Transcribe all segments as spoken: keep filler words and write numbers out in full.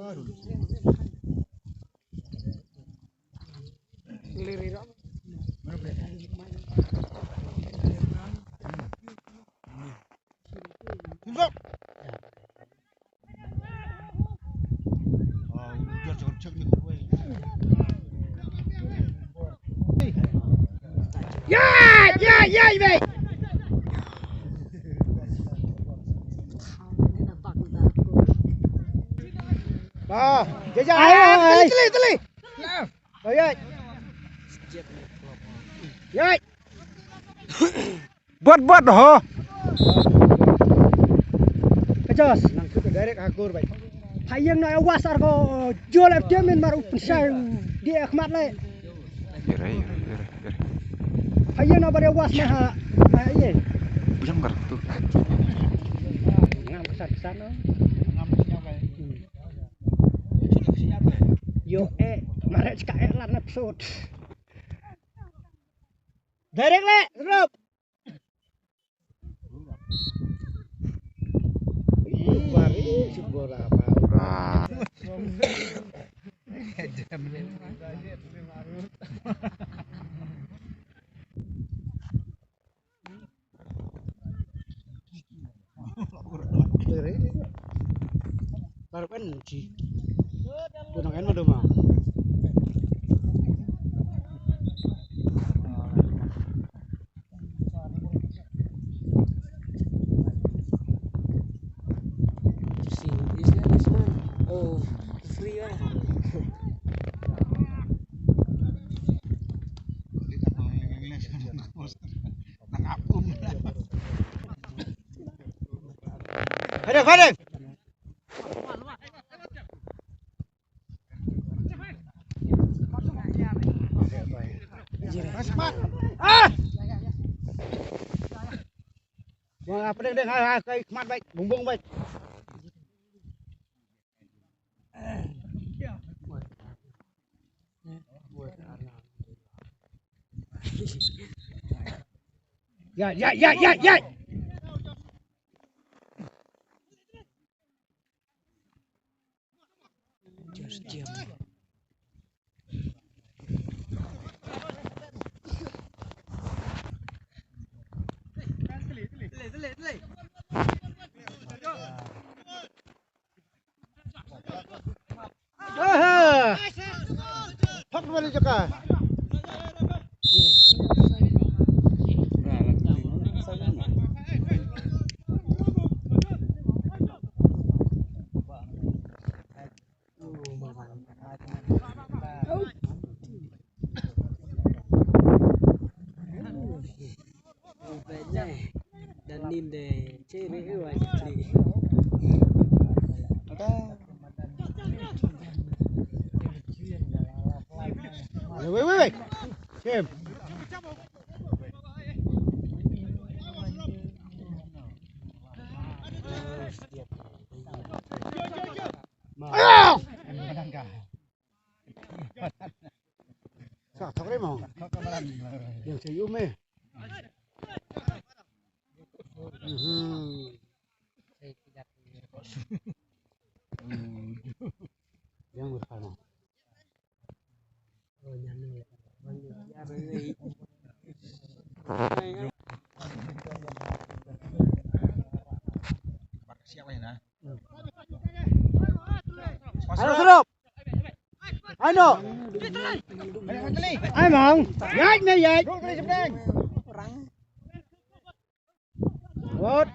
Ya, ya, ya, ibe. Ah, ya, ya, ay, ay, ay, teli, teli, teli. Oh, ya. Ya. Bot, bot, ho. Ka jos, nang tu direct ha kur bai. Ha ïeng na was ar ko jol ap dia min mar u pynshai di khmat le. Yere, yere, yere, yere. Ha ïeng na bar was ma ha. Ha ïeng. Bujang kar tu. Ngam kesan kesan no. Yo eh, mare cika eh lar na pesut. Direct le, rup. Baru kan ci. Tunang en madoma. Sing English lah, English lah. Oh, free lah. Hadef, hadef. Ah! Wah, apa deng, deng, ha, ha, kai khmat bai, bumbung bai. Ya, ya, ya, ya, ya. Just jam. Aha. Phak balik jaka. Wei, wei, wei. Shim. Sa thok re mo. Yang sa yu me. Mhm. Yang berapa mo? Ano, surup? Ano? Ay, mang. Yaj, may yaj. What?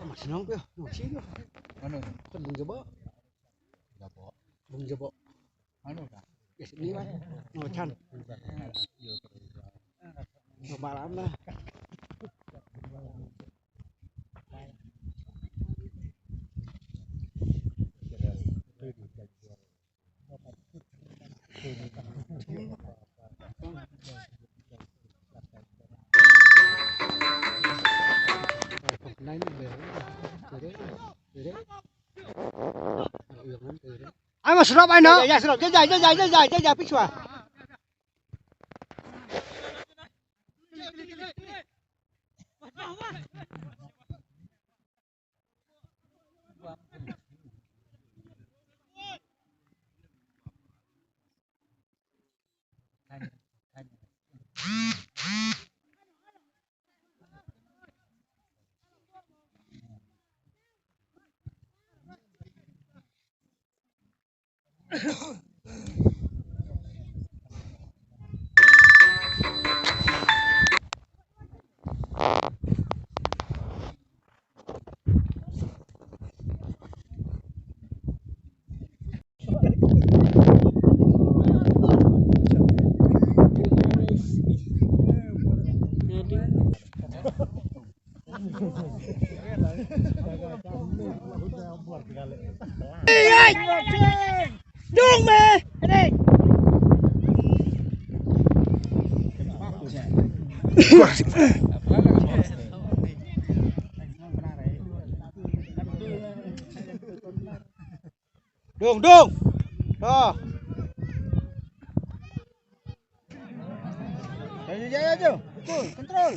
Mas nong pia, nong sini. Mana? Kan bung jebok. Jebok. Bung jebok. Anu ka? Yes, ni lah. Oh, chan. Coba lama. Ai ma srop ai no. Ya srop. Jai jai jai jai jai jai jai pichwa. Dung me. Dung, dung. To. Jom, jom, jom, jom. Betul, kontrol.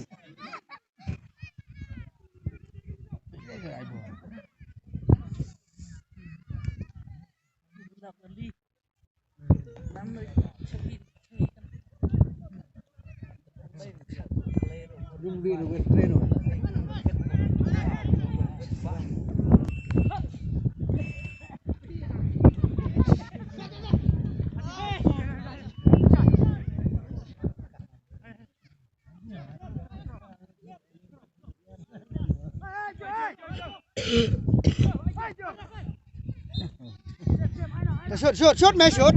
Shoot, shoot, shoot, man, shoot.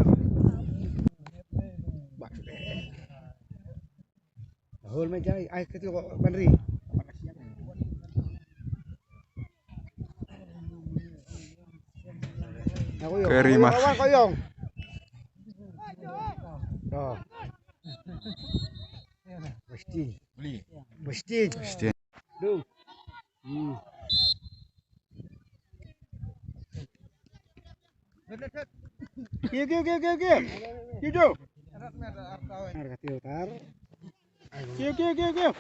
Hol me jai, ai kiti ko banri. Kari mas. Ko yong. Oh. Mesti. Mesti. Mesti. Du. Hmm. Kiu, kiu, kiu, kiu, kiu. Kiu, kiu. Ar kati utar. Kiu, kiu, kiu, kiu.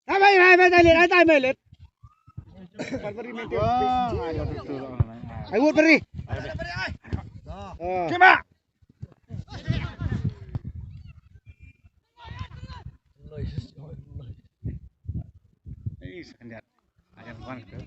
Hai, hai, hai, hai, hai, hai, hai. Ai wut beri. Oh. Kima. Ih, sekejap. Akan kuat tu.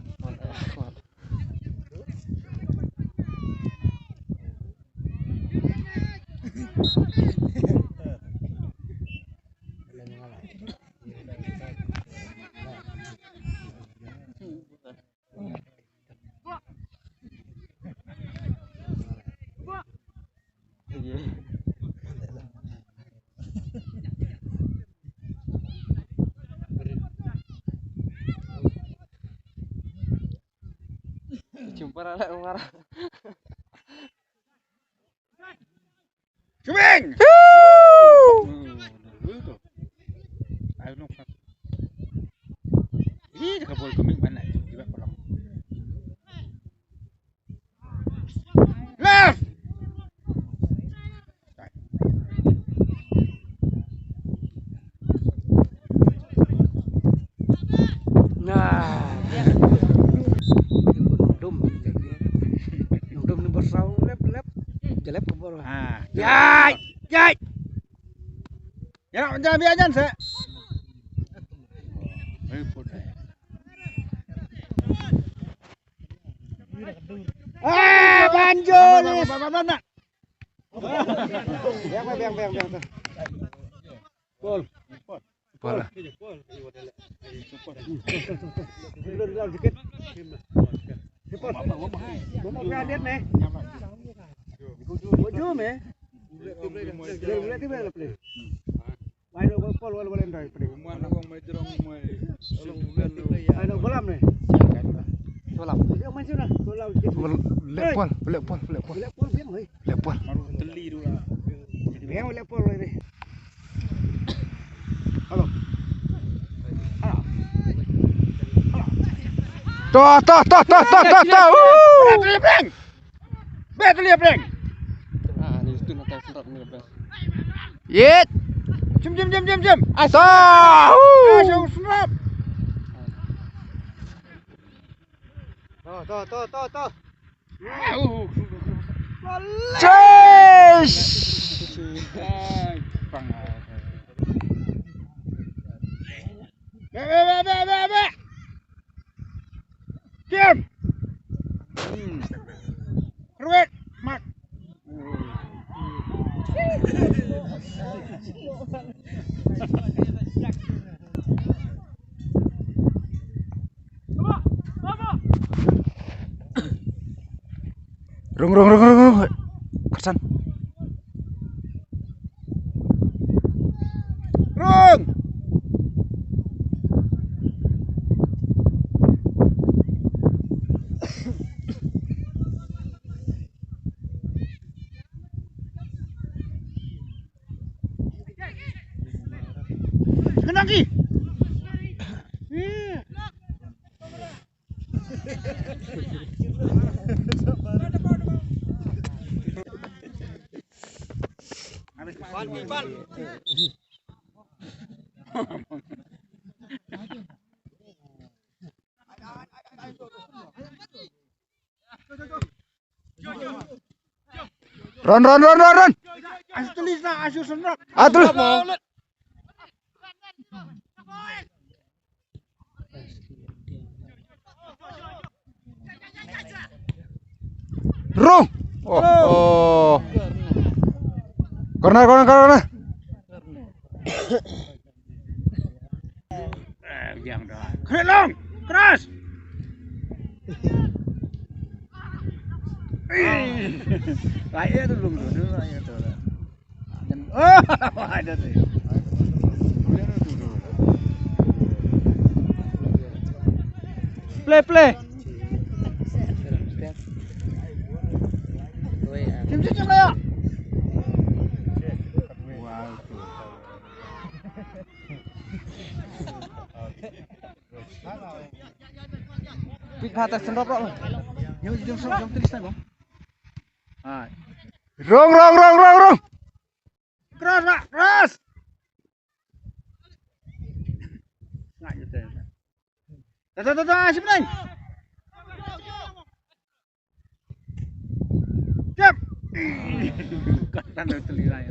Jumpa anak marah. Kemeng! Ih, ka bol kemeng mana? Left! Nah. Dum. Dum ni bersau lep lep. Jelep kebor. Ah. Yai, yai. Ya, jangan biar jangan se. Eh, banjir. Biang, biang, biang, biang. Gol. Gol. Mundur dikit. Cepat. Ngomong ke adik nih. Jom eh. Boleh, boleh, boleh, boleh. Wai no gol pol wal wal endoi plik. Wai no golam ne. Golam. Dia main sana. Golam. Lek pol, lek pol, lek pol. Lek pol biang oi. Lek pol. Teli dua. Yang boleh pol ini. Halo. To, to, to, to, to, to, to. Woo! Betul ya, Frank? Betul ya, Frank? Ah, ni situ nak tahu sentap ni, Frank. Yit. Jim, jim, jim, jim, jim. Asa. Woo! Asa sentap. To, to, to, to, to. Au. Cheers! Ai, pang. Be, be, be, be, be, be. Kim. Hmm. Ruet, mat. Rung, rung, rung, rung, rung. Kyrsan. Rung. Kena ki. Run, run, run, run, run. Asu tulis na, asu senrap. Ah, tulis. Rung. Oh, oh. Corner, corner, corner. Eh, yang dah. Kena long. Keras. Eh. Lahir tu belum tu, tu lahir tu. Oh, ada tu. Play, play. Jim, jim, jim, ayo. Pit pha ta sendrop rok. Yo, jom sendrop, jom tris na, bang. Hai. Rong, rong, rong, rong, rong. Keras, Mak, keras. Ngai je teh. Dah, dah, dah, dah, sip nai. Jep. Kata dah terlirai.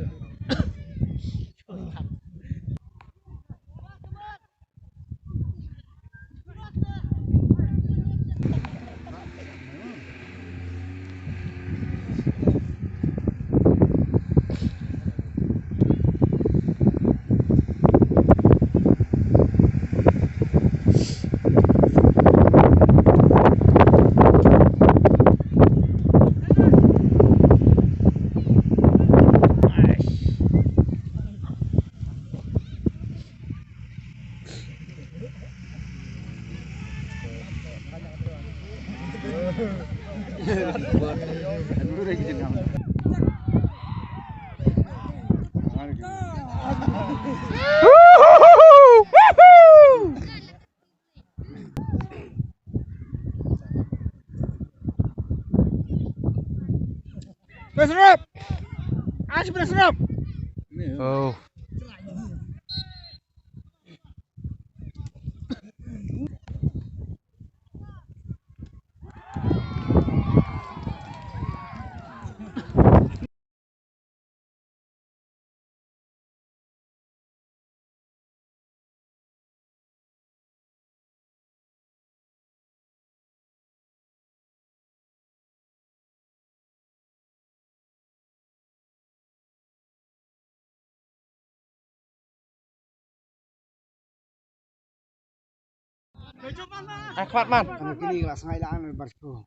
Pynserap. Ash pynserap. Oh. Ai khmat man. Kini kelas ngai la an bar sku.